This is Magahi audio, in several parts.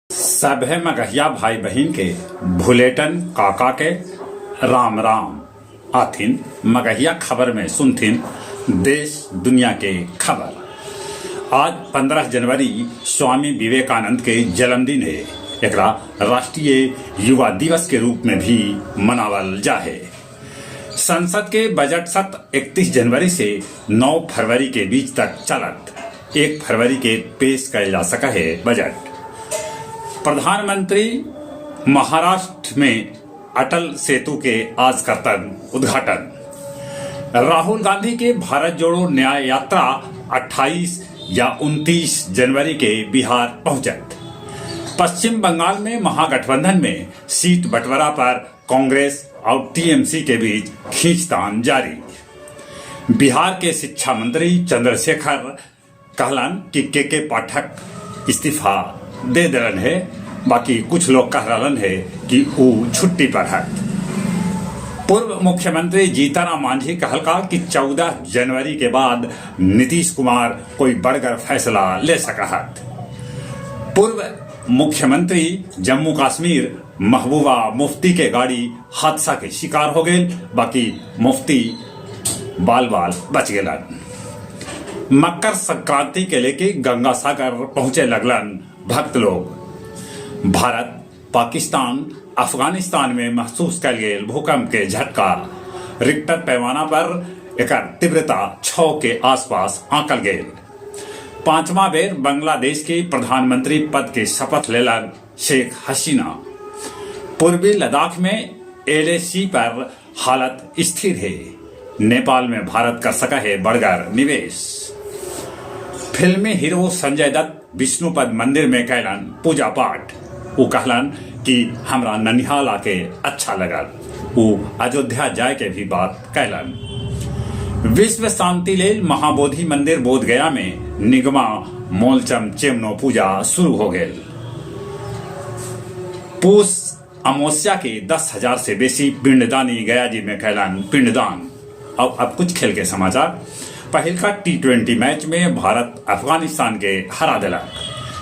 सभे मगहिया भाई बहिन के भुलेटन काका के राम राम। आथिन मगहिया खबर में सुनथिन देश दुनिया के खबर। आज 15 जनवरी स्वामी विवेकानंद के जन्मदिन हे। एकरा राष्ट्रीय युवा दिवस के रूप में भी मनावल जाहे। संसद के बजट सत्र 31 जनवरी से 9 फरवरी के बीच तक चलत। 1 फरवरी के पेश कइल जा सक हे बजट। प्रधानमंत्री महाराष्ट्र में अटल सेतु के आज करतन उद्घाटन। राहुल गांधी के भारत जोड़ो न्याय यात्रा 28 या 29 जनवरी के बिहार पहुंचत। पश्चिम बंगाल में महागठबंधन में सीट बंटवारा पर कांग्रेस और टीएमसी के बीच खींचतान जारी। बिहार के शिक्षा मंत्री चंद्रशेखर कहलन कि के पाठक इस्तीफा दे देलन है, बाकी कुछ लोग कह रहलन है कि ऊ छुट्टी पर है। पूर्व मुख्यमंत्री जीतनराम मांझी कहलका कि 14 जनवरी के बाद नीतीश कुमार कोई बड़गर फैसला ले सकहत। पूर्व मुख्यमंत्री जम्मू कश्मीर महबूबा मुफ्ती के गाड़ी हादसा के शिकार हो गए, बाकी मुफ्ती बाल बाल बच गेलन। मकर संक्रांति के लेके गंगा सागर पहुंचे लगलन भक्त लोग। भारत, पाकिस्तान, अफगानिस्तान में महसूस कल गेल भूकंप के झटका। रिक्टर पैमाना पर एकर तीव्रता 6 के आसपास आंकल गेल। पांचवा बेर बांग्लादेश के प्रधानमंत्री पद के शपथ लेलन शेख हसीना। पूर्वी लद्दाख में एलएसी पर हालत स्थिर है। नेपाल में भारत कर सका है बड़गर निवेश। फिल्मी हीरो संजय दत्त विष्णुपद मंदिर में कैलन पूजा पाठ। वो कहलन कि हमरा ननिहाल आके अच्छा लगल। वो अयोध्या जाए के भी बात कैलन। विश्व शांति लेल महाबोधि मंदिर बोध गया में निगमा मोलचम चेमनो पूजा शुरू हो गेल। पूस अमावस्या के 10,000 से बेसी पिंडदानी गया जी में कैलन पिंडदान। और अब कुछ खेल के समाचार। पहिलका टी20 मैच में भारत अफगानिस्तान के हरा दिलक।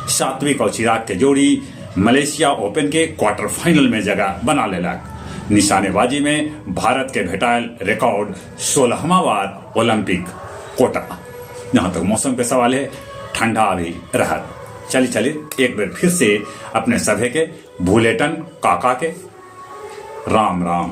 सात्विक और चिराग के जोड़ी मलेशिया ओपन के क्वार्टर फाइनल में जगह बना लेलक। निशानेबाजी में भारत के भेटायल रिकॉर्ड 16वां बार ओलंपिक कोटा। जहां तक मौसम के सवाल है, ठंडा अभी रहत। चली चली एक बार फिर से अपने सभे के भूलेटन काका के राम राम।